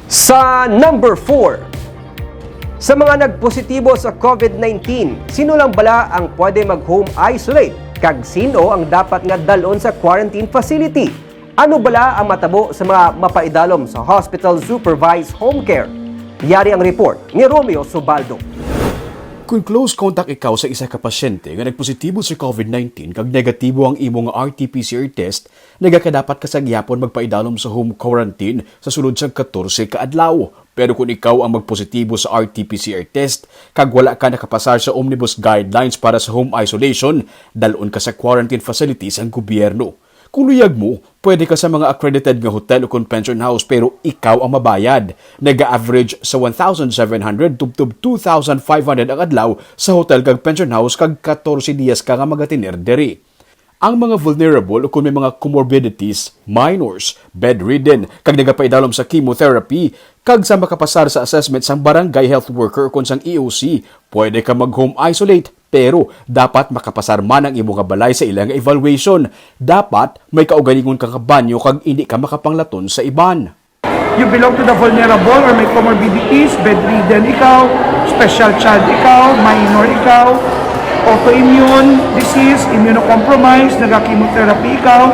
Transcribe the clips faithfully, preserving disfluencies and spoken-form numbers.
Sa number four, sa mga nagpositibo sa COVID nineteen, sino lang bala ang pwede mag-home isolate? Kag sino ang dapat nga dalon sa quarantine facility? Ano bala ang matabo sa mga mapaidalom sa hospital supervised home care? Yari ang report ni Romeo Subaldo. Kung close contact ikaw sa isa ka pasyente nga nagpositibo sa COVID nineteen kag negatibo ang imo nga R T P C R test, nagakadapat ka sa gihapon magpaidalom sa home quarantine sa sulod sang katorse ka adlaw. Pero kung ikaw ang magpositibo sa R T P C R test kag wala ka nakapasar sa omnibus guidelines para sa home isolation, dalon ka sa quarantine facility sang gobyerno. Kung luyag mo, pwede ka sa mga accredited nga hotel o kon pension house, pero ikaw ang mabayad. Nag-average sa one thousand seven hundred tubtob two thousand five hundred ang adlaw sa hotel kag pension house kag katorse diyas ka nga magatener diri. Ang mga vulnerable o kon may mga comorbidities, minors, bedridden, kag nagapaidalom sa chemotherapy, kag sa makapasar sa assessment sang barangay health worker o kon sang E O C, pwede ka mag-home isolate, pero dapat makapasar man ang imo nga balay sa ila nga evaluation. Dapat may kaugalingon ka nga banyo kag indi ka makapanglaton sa iban. You belong to the vulnerable or may comorbidities, bedridden ikaw, special child ikaw, minor ikaw, autoimmune disease, immunocompromised, naga-chemotherapy ikaw,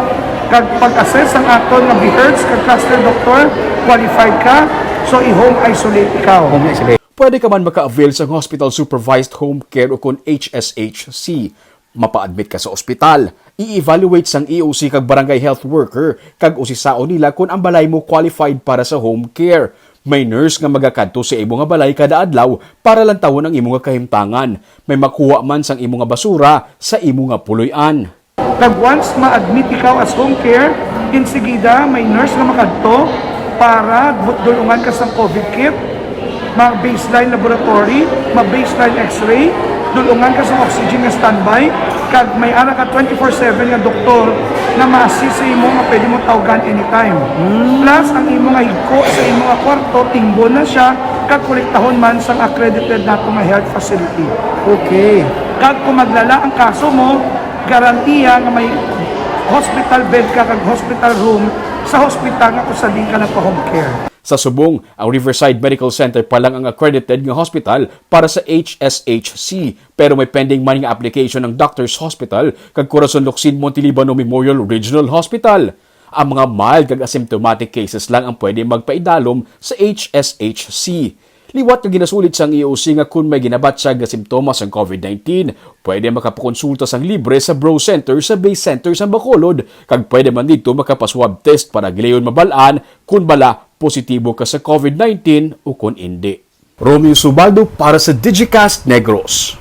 kag pag-assess ang aton nga BHERTs kag cluster doctor, qualified ka, so i-home isolate ikaw. Home isolate. Pwede ka man maka-avail sang Hospital Supervised Home Care o kon H S H C. Mapa-admit ka sa ospital. I-evaluate sang E O C kag barangay health worker, kag usisaon nila kon ang balay mo qualified para sa home care. May nurse nga magakadto sa imo nga balay kada adlaw para lantawon ang imo nga kahimtangan. May makuha man sang imo nga basura sa imo nga puloy-an. Kag once ma-admit ikaw as home care, insigida may nurse nga makadto para bu-, dulungan ka sang COVID kit, ma-baseline laboratory, ma-baseline X-ray, dulungan ka sang oxygen nga standby, kag may ara ka twenty-four seven nga doktor nga ma-assist sa imo nga pwede mo tawgan anytime. Plus, ang imo nga higko sa imo nga kwarto, tingbon na siya, kag kolektahon man sang accredited nato nga health facility. Okay. Kag kung maglala ang kaso mo, garantiya nga may hospital bed ka kag hospital room sa hospital nga kung sa diin ka nagpa-home care. Sa subong, ang Riverside Medical Center pa lang ang accredited nga hospital para sa H S H C, pero may pending man nga application ang Doctors Hospital kag Corazon Locsin Montelibano Memorial Regional Hospital. Ang mga mild kag asymptomatic cases lang ang pwede magpaidalom sa H S H C. Liwat nga ginasulit sang E O C nga kon may ginabatyag nga simptomas sang COVID nineteen, pwede makapakonsulta sang libre sa Bro Center sa Base Center sang Bacolod, kag pwede man didto makapaswab test para gilayon mabal-an kon bala positibo ka sa COVID nineteen o kon indi. Romeo Subaldo para sa Digicast Negros.